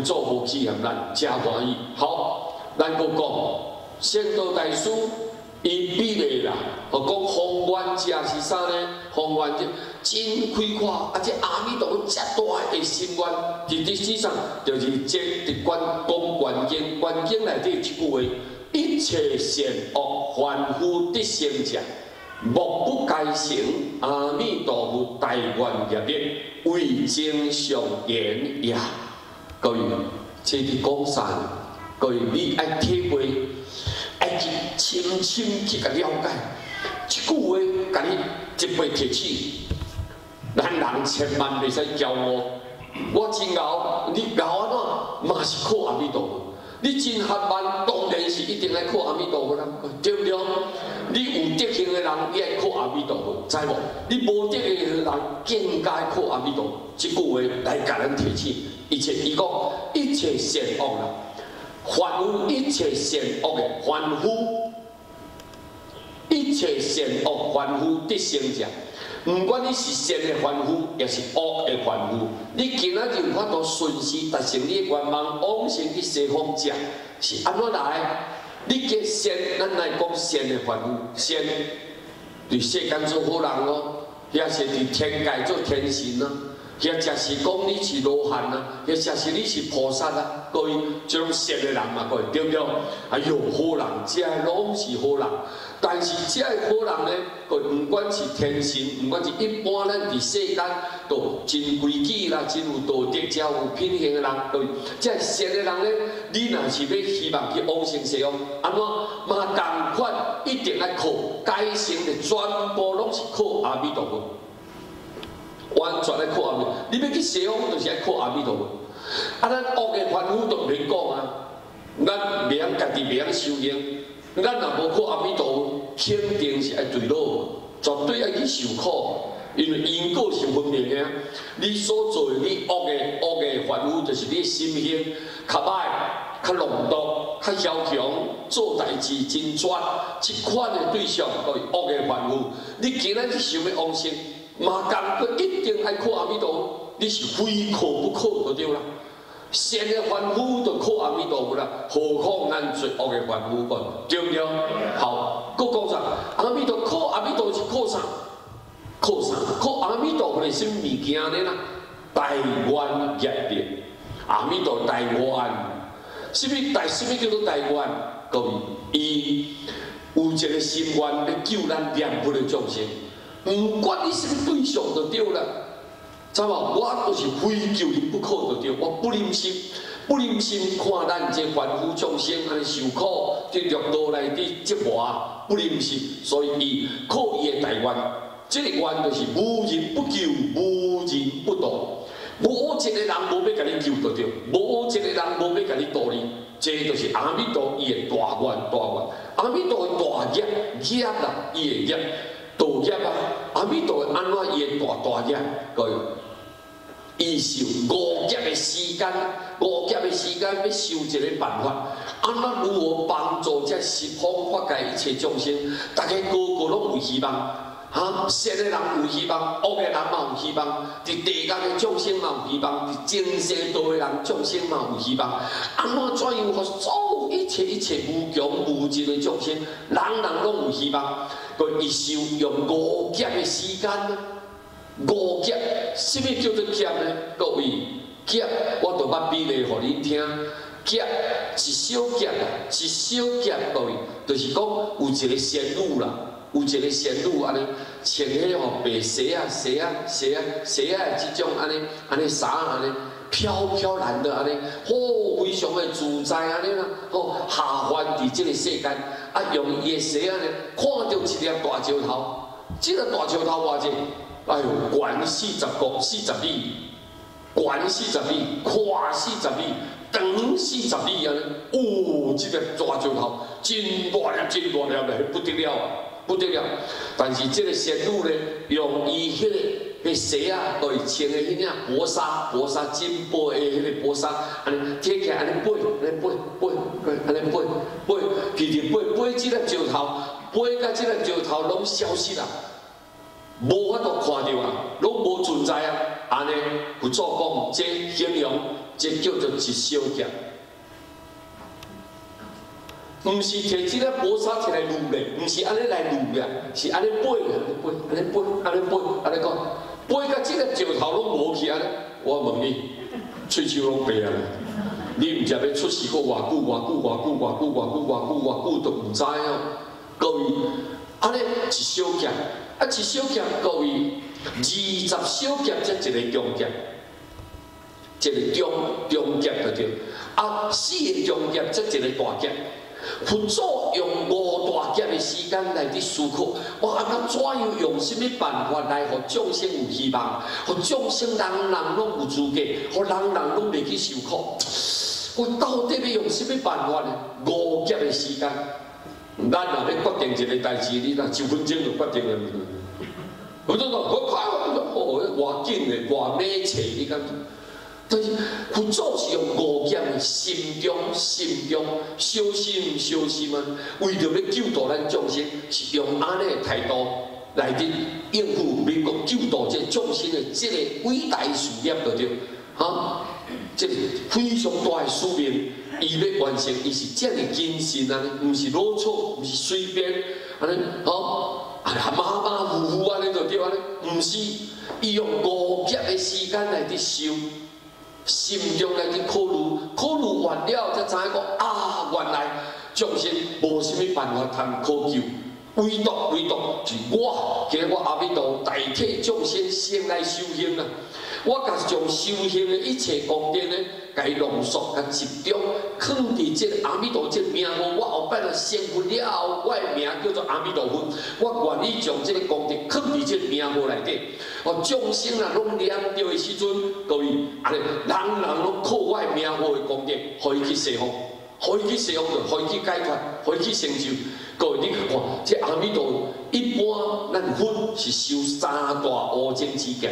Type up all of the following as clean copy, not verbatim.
祖無欺騙咱，誠歡喜。好，咱閣講善導大師，伊比例啦，哦講宏願者是啥呢？宏願者真開闊，啊！這阿彌陀佛遮大的心願，佇歷史上就是這佇觀講觀經，觀經內底這句話：一切善惡凡夫得成者，莫不皆成阿彌陀佛大願業力，為增上緣也。各位，這佇講啥呢？各位，你愛體會，愛去深深去共了解。這句話，共你一擺提醒，咱人千萬袂使驕傲。我真𠢕，你𠢕按怎，嘛是靠阿彌陀佛。你真學問，當然是一定愛靠阿彌陀佛啦，對毋對？你有德行的人，你愛靠阿彌陀佛，知無？你無德行的人，更加愛靠阿彌陀佛。這句話來共咱提醒，一切伊講一切善惡啦，凡夫一切善惡的凡夫，一切善惡凡夫得成者，毋管你是善的凡夫，抑是惡的凡夫，你今仔日有法度順時達成你的願望，往生去西方者，是按怎來？你結善，咱來講善的凡夫，善佇世間做好人咯，抑是佇天界做天神咯，或者是講你是羅漢啊，或者是你是菩薩啊，各位，這種善的人嘛，各位對毋對？哎喲，好人，這攏是好人。但是這個好人呢，閣毋管是天神，毋管是一般咱佇世間都真規矩啦，真有道德、真有品行的人，各位，這善的人呢，你若是欲希望去往生西方，按怎嘛仝款，一定愛靠改成的，全部攏是靠阿彌陀佛，完全愛靠阿彌。你欲去西方，就是愛靠阿彌陀佛。啊，咱惡的凡夫就毋免講啊，咱袂曉家己袂曉修行。咱若無靠阿彌陀佛，肯定是愛墜落，絕對愛去受苦。因為因果是分明的。你所做的你惡的凡夫，就是你的心行較歹、較浪蕩、較囂張，做代誌真絕，這款的對象就是惡的凡夫。你今仔日想欲往生，嘛仝款一定愛靠阿彌陀佛，你是非靠不可就對啦。善的凡夫就靠阿彌陀佛啦，何況咱做惡的凡夫講，對毋對？好，閣講啥？阿彌陀靠阿彌陀是靠啥？靠啥？靠阿彌陀佛的啥物物件呢啦？大願業力，阿彌陀大願，啥物大？啥物叫做大願？各位，伊有一個心願欲救咱念佛的眾生，毋管你啥物對象就對啦。知無？我就是非救你不可就對，我不忍心，不忍心看咱這凡夫眾生按呢受苦，佇六道內底折磨，不忍心，所以伊靠伊的大願，這個願就是無人不救，無人不度，無一個人無欲共你救就對，無一個人無欲共你度你，這就是阿彌陀伊的大願，大願。阿彌陀的大業業啦，伊的業，道業啊，阿彌陀按怎伊的大大業，各位。伊受五劫的時間，五劫的時間欲修一個辦法，按怎如何幫助這十方法界一切眾生？逐家個個攏有希望，哈，善的人有希望，惡的人嘛有希望，佇地獄的眾生嘛有希望，佇前世道的人眾生嘛有希望。按怎怎樣，予所有一切一切無窮無盡的眾生，人人攏有希望。閣伊修用五劫的時間。五劫，啥物叫做劫呢？各位，劫我都捌比例予恁聽。劫一小劫啦，一小劫，各位，就是講有一個仙女啦，有一個仙女按呢，穿彼吼白紗仔、紗仔、紗仔、紗仔的這種按呢，按呢紗按呢，飄飄然的按呢，吼，非常的自在按呢啦，吼，下凡佇這個世間，啊，用伊的紗仔呢，看著一粒大石頭，這個大石頭偌濟？哎喲，懸40國40里，懸四十里，寬四十里，長四十里按呢，哦，這個大石頭真大粒，真大粒咧，不得了，不得了。但是這個仙女呢，用伊彼个彼紗仔，就是穿的彼領薄紗，薄紗真薄的彼个薄紗，按呢提起來按呢飛，按呢飛飛，按呢飛飛，直直飛飛這粒石頭，飛甲這粒石頭攏消失啦。無法度看著啊，攏無存在啊！按呢，佛祖講，這形容這叫做一小劫。毋是提這个薄紗提來攄咧，毋是按呢來攄咧，是按呢飛，按呢飛，按呢飛，按呢飛，按呢講，飛到這个石頭攏無去按呢。我問你，喙鬚攏白啊！你毋知欲出世閣偌久、偌久、偌久、偌久、偌久、偌久、偌久都毋知哦。各位，按呢一小劫，啊一小劫，各位20小劫才一个中劫，一個中中劫就對，啊四個中劫才一個大劫。佛祖用五大劫的時間來佇思考，我按怎樣用啥物辦法來予眾生有希望，予眾生人人攏有資格，予人人攏袂去受苦。我到底欲用啥物辦法呢？五劫的時間，咱若欲決定一個代誌，你若一分鐘就決定了。我就講，我快，哦，偌緊的，偌猛切，你感覺？但是佛祖是用五劫的心中心中小心小心啊，為著欲救度咱眾生，是用按呢的態度來佇應付民國救度這眾生的這個偉大事業，對對？哈，這個非常大的使命，伊欲完成，伊是遮爾謹慎按呢，毋是囉嗦，毋是隨便按呢，吼，啊馬馬虎虎按呢就對按呢，毋是，伊用五劫的時間來佇修。心中來去考慮，考慮完了，才知影講啊，原來眾生無啥物辦法通可救，唯獨唯獨是我，今日我阿彌陀代替眾生先來修行啊！我共將修行的一切功德呢，共伊濃縮、共集中，囥佇這個阿彌陀這個名號。我後擺若成佛了後，我的名叫做阿彌陀佛。我願意將這個功德囥佇這個名號內底。哦，眾生若攏念著的時陣，各位，按呢，人人攏靠我的名號的功德，予伊去西方，予伊去西方，就予伊去解脫，予伊去成就。各位，你看，這阿彌陀一般咱佛是修三大阿僧祇劫，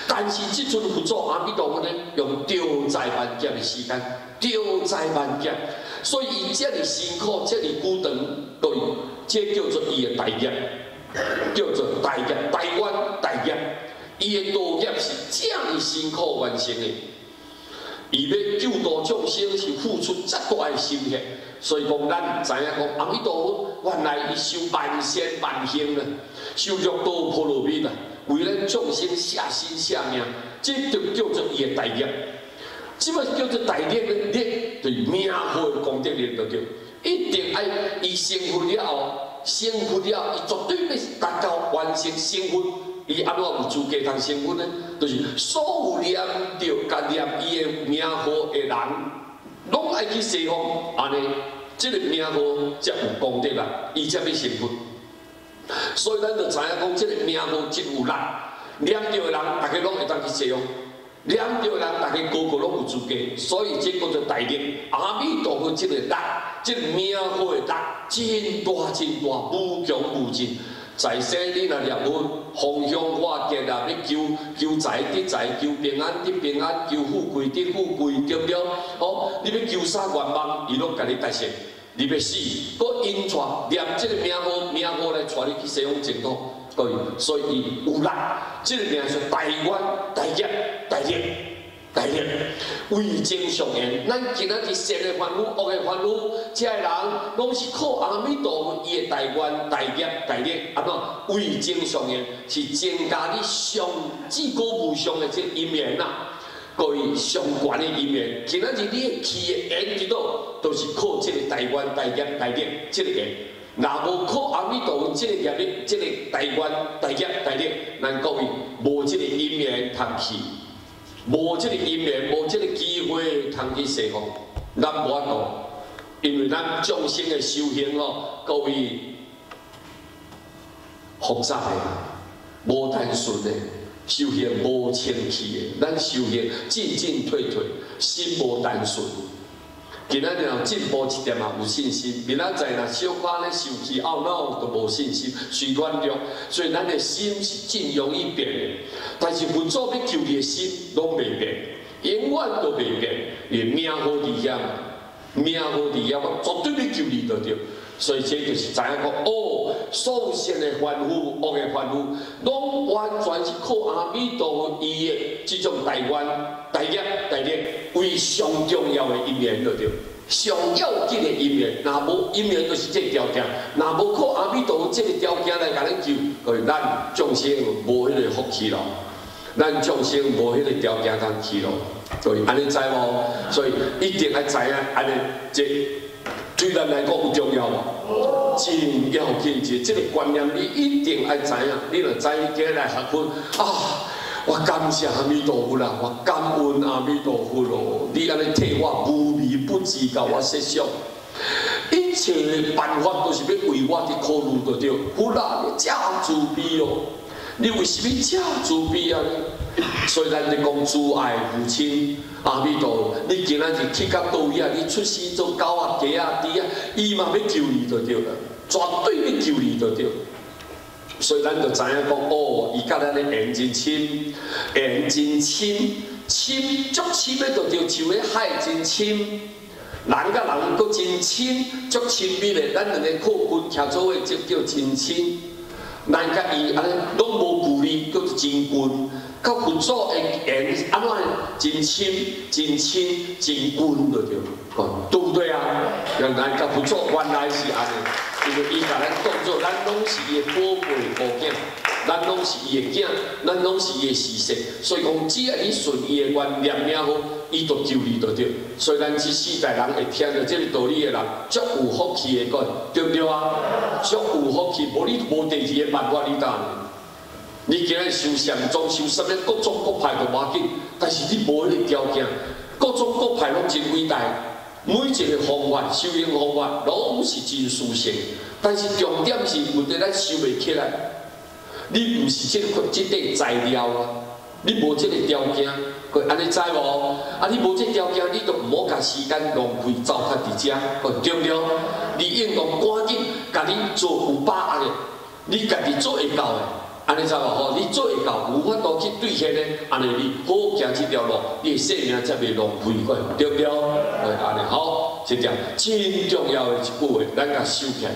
但是這尊佛祖阿彌陀佛呢，用兆載萬劫的時間，兆載萬劫，所以伊遮爾辛苦，遮爾久長，各位，這叫做伊的大業，叫做大業、大願、大業。伊的道業是遮爾辛苦完成的，伊欲救度眾生是付出遮大的心血。所以講，咱知影講阿彌陀佛原來伊修萬善萬行啦，修六道波羅蜜啦，為咱眾生捨身捨命，這就叫做伊的大業。這個叫做大業呢？力就是名號的功德力就對，一定愛伊成佛了後，成佛了，伊絕對欲達到完成成佛。伊按怎有資格通成佛呢？就是所有念著共念伊的名號的人，攏愛去西方，按呢，這個名號才有功德啦，伊才欲成佛。所以咱就知影講，這個名號真有力，念著的人，逐家攏會當去西方；念著的人，逐家個個攏有資格。所以這叫做大力。阿彌陀佛，這個力，這個名號的力，真大真大，無窮無盡。在世你若念佛，弘香化吉啦，欲求求財得財，求平安得平安，求富貴得富貴，對毋對？哦，你欲求啥願望，伊攏共你達成。你欲死，閣引帶念這個名號，名號來帶你去西方淨土。各位，所以伊有力，這個名是大願、大業、大力、大力。為增上緣，咱今仔日善的凡夫、惡的凡夫，這个人攏是靠阿彌陀佛伊的大願、大業、大力，按怎為增上緣，是增加你上至高無上的這個因緣啦。各位上懸的因緣，今仔日你會去的緣佇佗，都是靠這個大願、大業、大力這個緣。若無靠阿彌陀佛這個業力、這個大願、大業、大力，咱各位無這個因緣通去。無這個因緣，無這個機會通去西方，咱無法度，因為咱眾生的修行哦，各位複雜的，無單純的，修行無清氣的，咱修行進進退退，心無單純。今仔日若進步一點嘛，有信心；明仔載若小可咧受氣懊惱，就無信心，隨軟弱。所以咱的心是真容易變的。但是佛祖欲救你的心，攏袂變，永遠都袂變。伊名號佇遐，名號佇遐，我絕對欲救你就對。所以這就是知影講，哦，所有善的凡夫、惡的凡夫，攏完全是靠阿彌陀佛伊的這種大願、大大業大力為上重要的因緣就對，上要緊的因緣，若無因緣就是這個條件，若無靠阿彌陀佛這個條件來共咱救，就是咱眾生無彼個福氣咯，咱眾生無彼個條件通去咯，所以按呢知無？所以一定愛知影按呢，這對咱來講有重要無？真要緊，這個觀念你一定愛知影，你若知你今日來學佛啊！我感謝阿彌陀佛啦，我感恩阿彌陀佛咯！你按呢替我無微不至共我設想，一切的辦法都是欲為我佇考慮就對。佛啊，你遮慈悲哦！你為啥物遮慈悲啊？所以咱咧講慈愛父親阿彌陀佛，你今仔日去到佗位啊？你出世做狗啊、雞啊、豬啊，伊嘛欲救你就對啦，絕對欲救你就對。所以咱就知影講，哦，伊佮咱的緣真深，緣真深，深足深的就對，像彼海真深，人佮人閣真親，足親密的，咱兩个靠近徛做伙，就叫真親。咱佮伊按呢攏無距離，叫做真近。佮佛祖的緣按怎真深、真親、真近就對，對毋對啊？原來佮佛祖原來是按呢。因為伊共咱當做咱攏是伊的寶貝孤囝，咱攏是伊的囝，咱攏是伊的事實。所以講，只要你順伊的願念念好，伊就救你就對。所以咱這四代人會聽著這个道理的人，足有福氣的講，對毋對啊？足有福氣，無你無第二個辦法，你當。你今日修禪宗、修啥物各種各派都無要緊，但是你無彼个條件，各種各派攏真偉大。每一个方法修行方法攏是真殊勝，但是重點是問題咱修袂起來。你毋是這個這塊材料啊，你無這個條件，閣按呢知無？啊，你無這條件，你就毋好共時間浪費糟蹋佇遮，對毋對？你應當趕緊共你做有把握的，你家己做會到的。按呢知無吼？你做會到，有法度去兌現的，按呢你好好行這條路，你的生命才袂浪費過，對毋對？按呢好，這點真重要的一句話，咱共收起來。